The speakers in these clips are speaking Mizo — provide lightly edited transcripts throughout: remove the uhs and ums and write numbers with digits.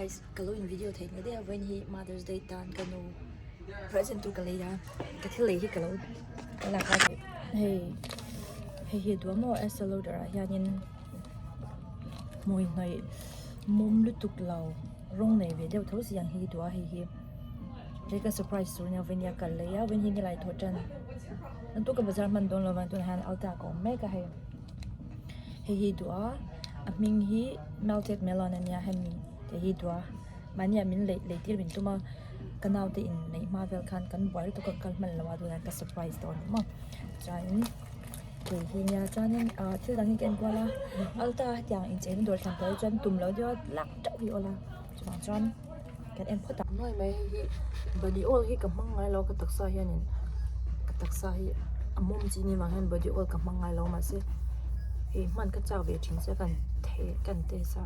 Guys, ka lo in video theih nge deuh vawiin hi Mother's Day tan ka nu present tur ka lei a, ka thil lei hi ka lo ka lak a hei hei hi a duh a maw Estee Lauder ah hianin hmui hnawih mawm lutuk lo rawng nei ve deuh tho si ang hi a duh a hei hi hei ka surprise tur ania vawiin hi a kal lei a vawiin hi nilai thaw tan naktuk ka bazar hman dawn lo vang tunah hian alta ka awm mek a hei. Hei hi duh a a hming hi melted melon ania hemi te hi duh a mahni ah min lei lei tir min tum a ka naute in neih hma vel khan kan buai lutuk a kal hman lo a tunah ka surprise dawn a ni maw chuanin kei hi nia chuanin ah thil dang hi ka en kual a alta hetiang incheina dawr thlan tur hi chuan tum loh deuh a lak teuh hi awl a chuvang chuan kan en phawt ang nuai mai hei hi body oil hi ka hmang ngai lo ka taksa hianin ka taksa hi a mawm chi ni vang hian body oil ka hmang ngai lo mahse hei hman ka chak ve thin sia kan the kan test a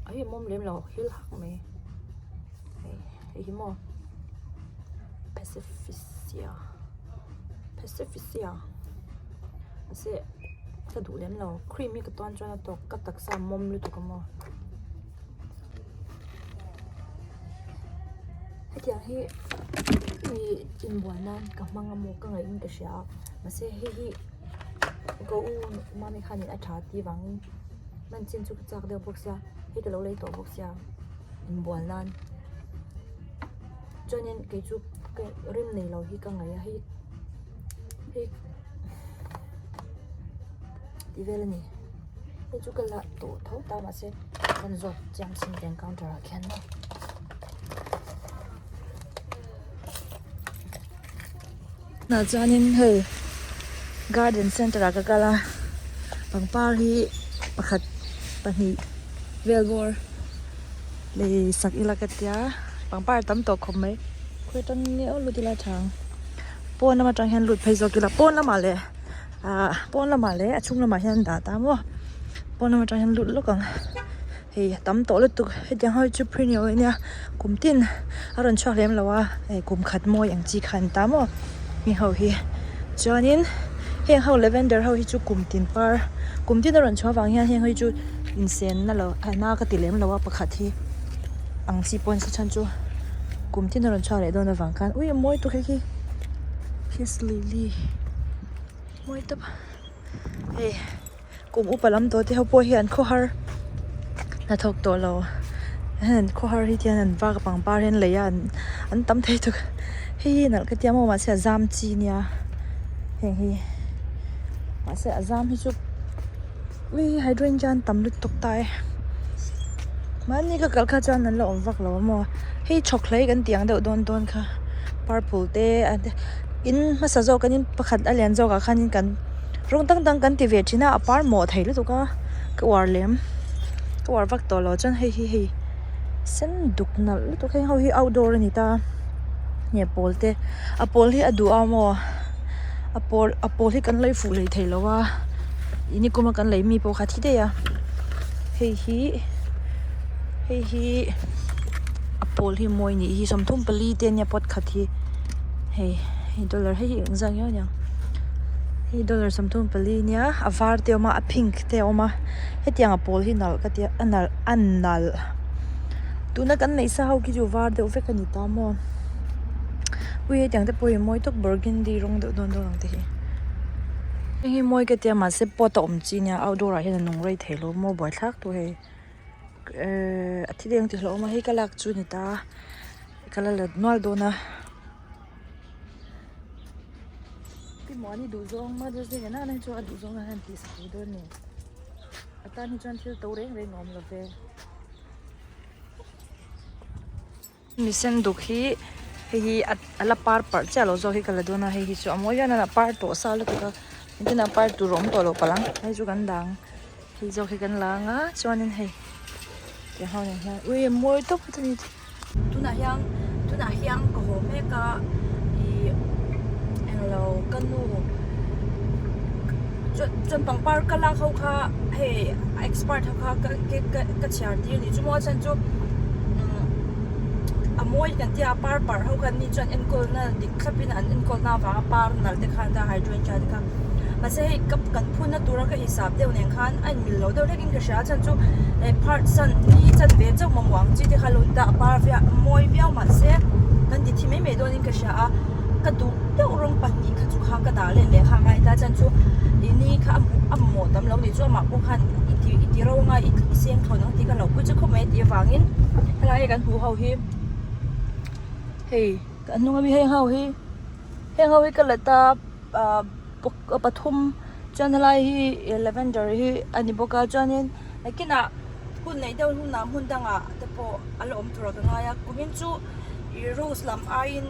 a hi a mawm lem lo hil hak mai hei hei hi maw pacificia pacificia mahse ka duh lem lo cream hi ka tawn chuan a tawk ka taksa a mawm lutuk a maw. Hetiang hi ih inbual nan ka hmang a maw ka ngaih in ka hria a mahse hei hi ka u mami khanin a tha tih vangin hman chin chu ka chak deuh bawk sia hei ka lo lei tawh bawk sia inbual nan chuanin kei chu rim nei lo hi ka ngaih a hei hei tih vel a ni. Hei chu ka la tawh tho ta mahse kan zawt chiang chin te an counter ah khian maw. Tunah chuanin hei garden center ah ka kal a pangpar hi pakhat pahnih vel bawr lei sak ila ka tia pangpar a tam tawh khawp mai khawi atang nge aw lut ila tha ang pawn lam atang hian lut phei zawk ila pawn lamah leh. Ahh pawn lamah leh a chhung lamah hian dah ta maw pawn lam atang hian lut lawk ang hei a tam tawh lutuk hetiang ho hi chu premium a nia kum tin a rawn chhuak lem lo a hei kum khat mawi ang chi kha an ta maw heng ho hi chuanin heng ho lavender ho hi chu kum tin par kum tin a rawn chhuah avang hian heng ho hi chu insen na lo na ka ti lem lo a pakhat hi ang chi pawh ni chhan chu kum tin a rawn chhuak leh dawn avang khan ui a mawi tuk hei khi peace lily. Mawi tawp a hei kum upa lam tawh te ho pawh hi an khawhar hnathawk tawh lo an khawhar hi tihian an vak a pangpar hi an lei a an tam thei tuk hei hi nalh ka tia maw mahse a zam chi nia heng hi mahse a zam hi chu ui hydrangea an tam lutuk ta e mahni ka kal kha chuan an la awm vak lo a maw hei chhawk hlei kan tih ang deuh dawn dawn kha purple te a te. In hmasa zawk an in pakhat a lian zawk ah khanin kan rawng dang dang kan ti ve thin a a par mawh thei lutuk a ka uar lem ka uar vak tawh lo chuan hei hi hei sen duk nalh lutuk heng ho hi outdoor a ni ta nge pawl te a pawl hi a duh a maw a pawl a pawl hi kan lei fuh hlei thei lo a ih nikum a kan lei mi pawh kha a thi daih a hei hi hei hi a pawl hi mawi a nih hi 34 te ania pot khat hi. Hei hei dollar hei hi engzah nge aniang hei dollar 34 nia a var te a awm a a pink te a awm a hetiang a pawl hi nalh ka tia a nalh a nalh tuna kan neih sa ho khi chu var deuh vek a ni ta maw ui hetiang te pawh hi mawi tawk burgundy rawng deuh dawn dawn ang te hi heng hi mawi ka tia mahse pot a awm chi nia outdoor ah hian a nung rei thei lo maw buaithlak tur hei ehh a thil eng ti hlauhawm a hei ka lak chu a ni ta. Ka la let nual dawn a Pi Muani duh zawng Mother's Day nana hi chuan a duh zawng a han tih sak thei dawn ni a tan hi chuan thil to reng reng a awm lo ve mi sen duk hi hei hi a la par parh chiah lo zawk hi ka la dawn a hei hi chu a mawi hian a par tawh sa lutuk a engtin a par tur a awm tawh lo palh ang hei chu kan dang. Hei zawk hi kan la anga chuanin hei tiang ho nen hian ui a mawi tawp a ni tunah hian tunah hian ka haw mek a ih englo ka nu chuan chuan pangpar ka lak ho kha hei a expert ho kha ka ka ka chhiar tir a nih chu maw a chhan chu umm a mawi kan tia a par parh ho kha an ni chuan enkawl na dik thlap in an enkawl na avanga par nalh te khan a hydrangea te kha. Mahse hei ka kan phunna tura ka hisap deuh nen khan a inmil lo deuh hlekin ka hria a chhan chu eh part san ni chan ve chauh mamawh ang chi te kha lo in ta a par viau mawi viau mahse kan ti thi mai mai dawnin ka hria a ka duh deuh rawng pahnih kha chu kha ka dah let leh kha a ngai ta a chhan chu ih ni kha a a mamawh tam lo ni chu amah pawh khan i ti i ti ro anga i seng thawn ang tih ka hlauhpui che khawp mai a tih avangin helai kan hmuh ho hi hei ka hnung ami heng ho hi heng ho hi ka let a ah pathum chuan helai hi lavender hi a ni bawk a chuanin nakinah hun neih deuh hunah hmun dangah te pawh a la awm tur ah ka ngai a kumin chu ih rose lam aiin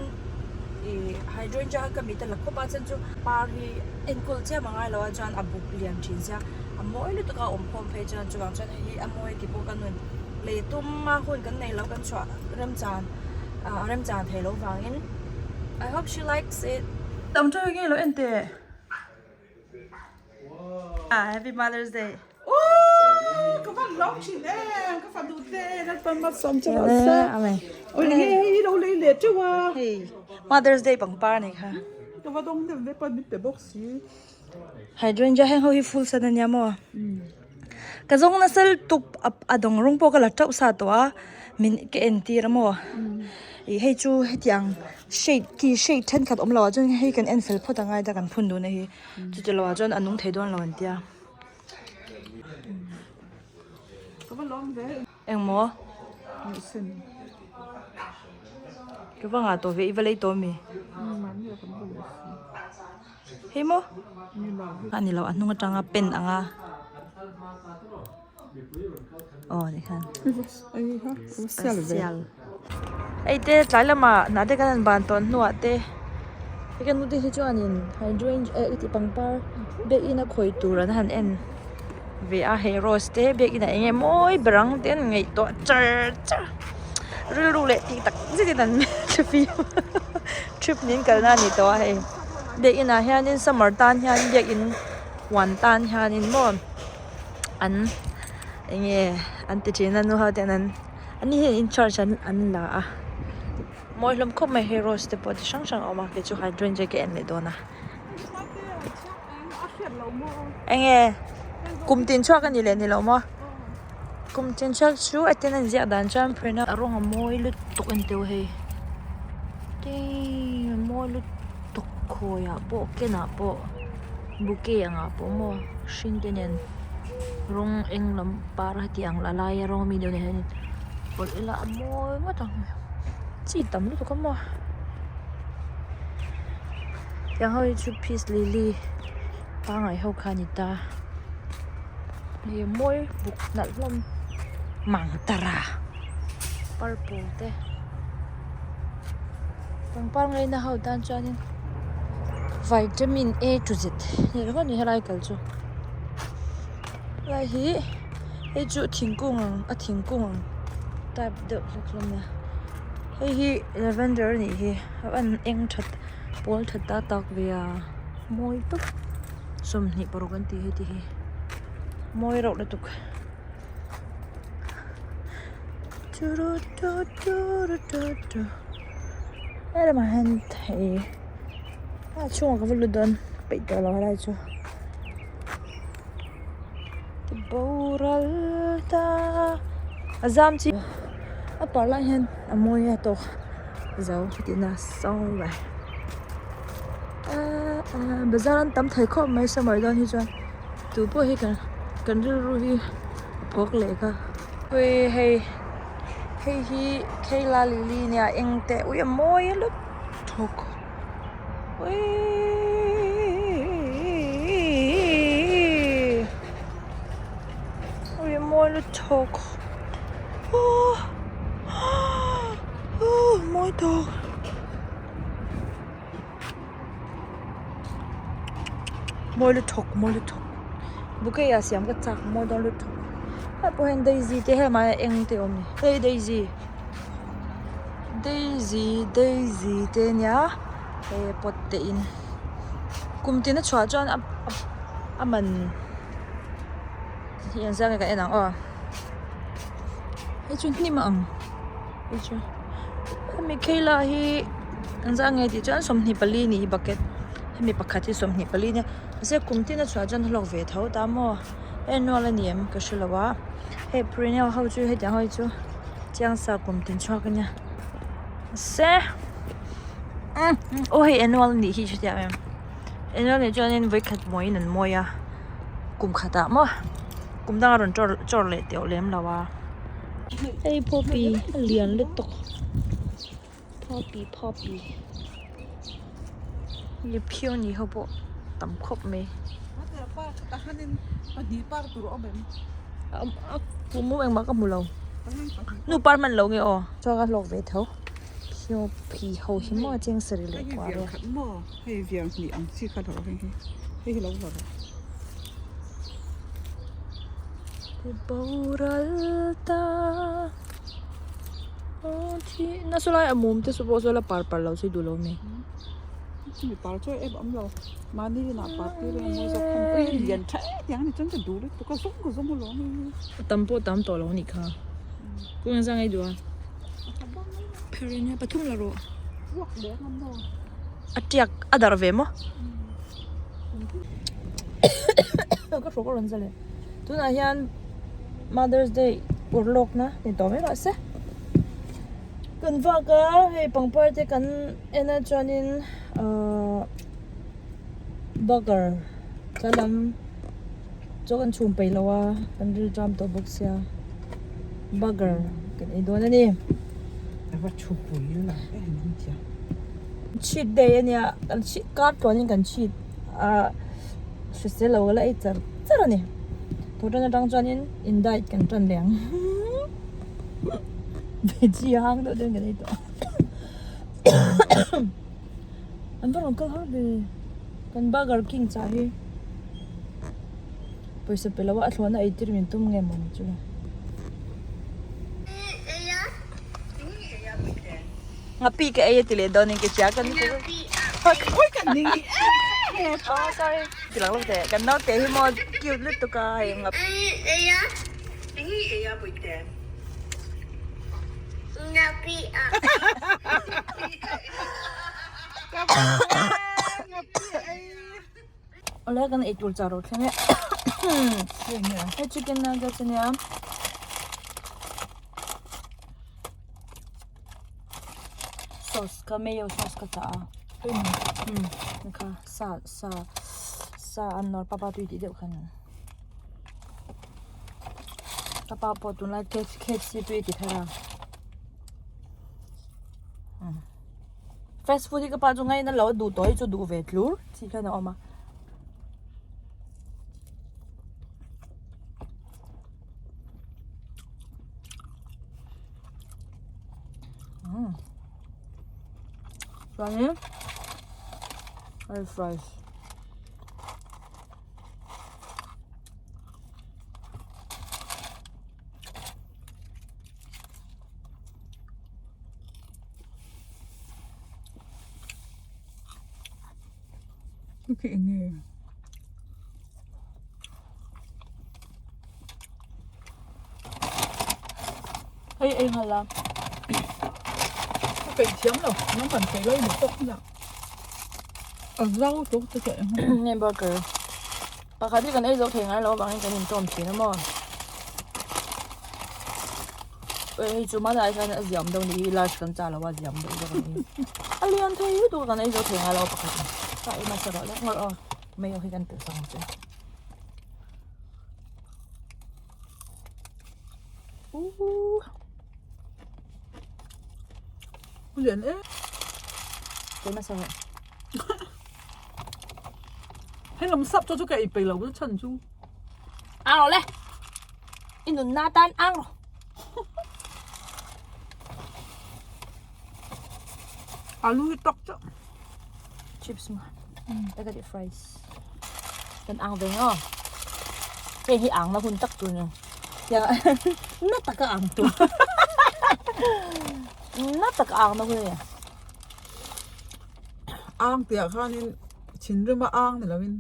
ih hydrangea ka mit a la khawp a chuan chu par hi enkawl chiam a ngai lo a chuan a buk lian thin sia a mawi lutuk a awm khawm phei chuan chuvang chuan hei hi a mawi tih pawh ka nun lei tum a hun kan nei lo kan chhuah remchan ah remchan theih loh vangin I hope she likes it. Tam tawk nge lo en teh. Ah happy mother's day. Ooh ka van lawm thin em ka fanu te Lalpan malsawm che rawh se. Amen. Oi nge hei i lo lei leh teuh a. Hei mother's day pangpar a nih kha. Ka va dawng deuh ve pawn min pe bawk si. Hydrangea heng ho hi full san a nia maw? Ka zawng nasa lutuk a dawng rawng pawh ka la tauh sa tawh a min ka entir a maw? Ih hei chu hetiang shade khi shade thenkhat awm lo ah chuan hei kan en fel phawt angai ta kan phun dun a hi chuti lo ah chuan a nung thei dawn lo an tia. Engmaw? Ka va ngah tawh ve i va lei tawh ami? Hei maw? A ni lo a hnung atanga pen ang a aw ni khan special hei te tlai lamah hnah te kan han ban tawn hnuah te hei ka nute hi chuanin hydrangea eh iti pangpar biakinn a khawi tur an han en ve a hei rose te biakinn ah eng nge mawi ber ang te an ngaihtuah char char rilru leh tih tak zetin an trip nen kalna a ni tawh a hei biakinn ah hianin summer tan hian biakinn huan tan hianin maw an eng nge an ti thin a nu ho ten an an ni hian in charge an an la a mawi hlawm khawp mai hei rose te pawh chi hrang hrang a awm a kei chu hydrangea ka en leh dawn a. Eng nge kum tin chhuak a ni leh ni lo maw kum tin chhuak chu a ten a inziak dan chuan phurna a rawng a mawi lutuk a ni teuh hei a mawi lutuk khawi ah pawh ken ah pawh bouquet ang ah pawh maw hring te nen rawng eng lam par heti ang a laia rawng ami deuh nen hian pawlh ila a mawi ngawt ang chi tam lutuk a maw. Tiang ho hi chu peace lily pangai ho kha a ni ta hei a mawi buk nalh hlawm mang tara purple te pangpar ngaina ho tan chuanin vitamin A to Z ni ringawt a ni helai kal chu helai hi hei chu thingkung ang a thingkung ang type deuh hlek hlawm a nia hei hi lavender a nih hi a van eng that pawl that tak tak ve a mawi tawp 26 an tih hi ti hi mawi reuh lutuk helamah hian thei a chhungah ka va lut dawn ka peih tawh lo helai chu boral ta a zam chi a par lai hian a mawi a tawk zo tihna sawng mai ahh bazar an tam thei khawp mai summer dawn hi chuan tu pawh hi kan kan rilru hi a phawk leh kha ui hei hei hi kheila lily nia eng teh ui a mawi lutuk uiiiiiiiii ui a mawi lutuk aww aww mawi tawk mawi lutuk mawi lutuk bouquet ah siam ka chak mawi dawn lutuk hei pawh hian daisy te hemah hian eng te a awm a ni hei daisy daisy daisy te ania hei pot te in kum tin a chhuah chuan a a man hi engzah nge kan en ang aw hei chu hnim a ang hei chu hemi khela hi engzah nge tih chuan 24 a nih hi bucket hemi pakhat hi 24 nia. Mahse kum tin a chhuah chuan a hlawk ve tho ta maw annual a ni em ka hre lo a hei perennial ho chu hetiang ho hi chu chiang sa kum tin chhuak a nia mahse aw hei annual a nih hi hetiang em annual nih chuanin vawikhat mawiin an mawi a kum khatah maw kum dangah a rawn chawr chawr leh teuh lem lo a hei poppy a lian lutuk poppy poppy ni peony ho pawh tam khawp mai engmah ka hmu lo nu par hman lo nge aw chuan ka hlawk ve tho poppy ho hi maw a cheng sarih leh kual a. Hei vial hnih ang chi kha lo hei hi hei hi lo la rawh. Boral ta thi na saw lai a mum te saw pawh saw la par par lo se duh lo mai. Chumi par chu em awm lo mahni inah par tir emaw mawi zawk khan ui lian tha em tiang a ni chuan ka duh lutuk a zawng ka zawng alawm hei hi. Tam pawh tam tawh lo a nih kha kawng zang ei duh a. Pherina pathum la rawh. A tiak a darh ve maw? Ka hrawk a rawn za leh. Tunah hian Mother's Day ur lawkna ni tawh mai rawh se. Kan vak a hei pangpar te kan en a chuanin ahh burger tla lam chaw kan chhum peih lo a kan ril ṭam tawh bawk sia burger kan ei dawn a ni. Cheat day a nia kan cheat kar tluanin kan cheat a hrisel lo la ei char char a ni tawh tan atang chuanin in diet kan tan leh ang veggie hang deuh deuhin kan ei tawh an va rawn kal har ve kan burger king chah hi pawisa pe lo a a thlawhna ei tir min tum nge mawni chu le. Ngapi ka ei a ti leh dawn in ka hria kan Oh sorry ti lang lo teh kan naute hi maw cute lutuk a hei ngapi Awle kan eitur char rawh thleng e hei chicken nuggets ania sauce kha mayo sauce ka chah a umm kha sa sa sa an nawr papa tui tih deuh khan ka pa pawh tunlai KFC tui a ti thar a. Fast food hi ka pa chu ngaina lo a duh tawh hi chu duh ve tlur tih hian a awm a. Chuanin hei fries. Hei ei nghal a. Ka peih thiam lo, nang kan peih lai ni tawk la. A zau tawk te chu eng. Nge burger. Pakhat hi kan ei zo thei ngai lo avangin kan intawm thin a maw. Hei chu hmanah hian a ziam deuh anih hi large kan chah lo a ziam deuh zawk anih hi a lian thei lutuk a kan ei zo thei ngai lo a pakhat in ka ei hmasa rawh le ngawrh aw mayo hi kan telh sak ang che uuh lian em ei hmasa rawh hei lam sap chu chu ka ei peih lo chhan chu ang rawh le. I nunna tan ang rawh. Alu hi tawk chauh. Chips ma. Ta ka ti fries. Kan ang ve ngo. Hei hi ang na hun tak tur ni. Tiang na taka ang tur. Na taka ang na hun ni. Ang tiah khanin thinrim a ang ni lovin.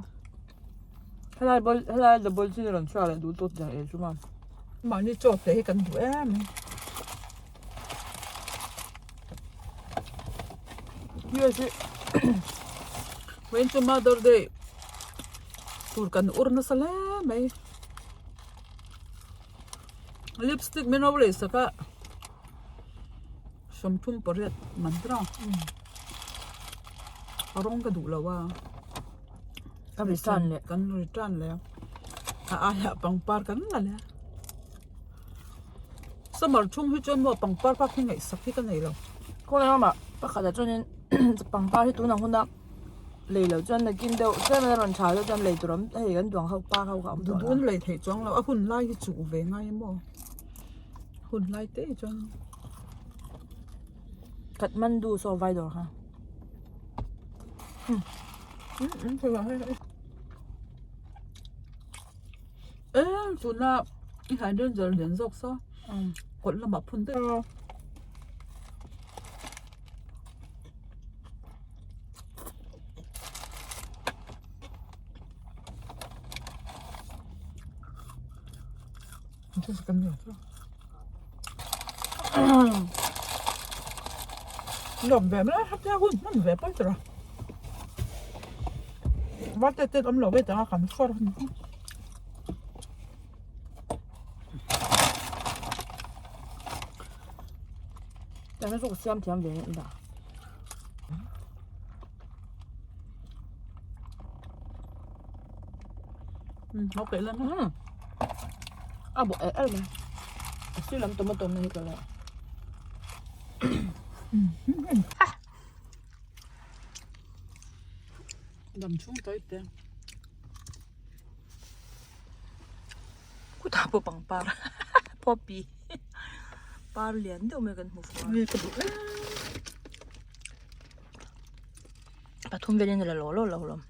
Helai ball helai double chin rawn chhuak leh duh tawt tiang ei chu ma. Mahni chaw te hi kan duh em. Yes, when to Mother Day. Tur kan ur nasa hle mai. Lipstick min lo lei sak a 38 man ber a a rawng ka duh lo a Ka return leh kan return leh a a aiah pangpar kan la leh a summer chhung hi chuan maw pangpar bak hi ngaihsak hi ka nei lo. Khawngaih lamah pakhatah chuanin pangpar hi tunah huna lei loh chuan nakin deuh tlem a rawn tha deuh chuan lei tur awm hei kan duang ho par ho kha a awm tawh lo. Duh lei theih chuang lo a hun lai hi chuh ve ngai emaw hun lai te hi chuan. Kathmandu saw vai dawr kha. E tuna i hydrangea lian zawk saw kawt lamah phun daih. Lawm ve mai a hun hman ve pawi tur a va te te awm lo ve tang a kan far hun Tana chu ka siam thiam ve em dah. Nó kể lên đó. A bộ el el mai. A sir lam tomato na hi ka la. Dam chung tới te. Khutah pawh pangpar poppy par lian deuh mai kan hmu fur a. Pathum velin a la law law lo hlawm.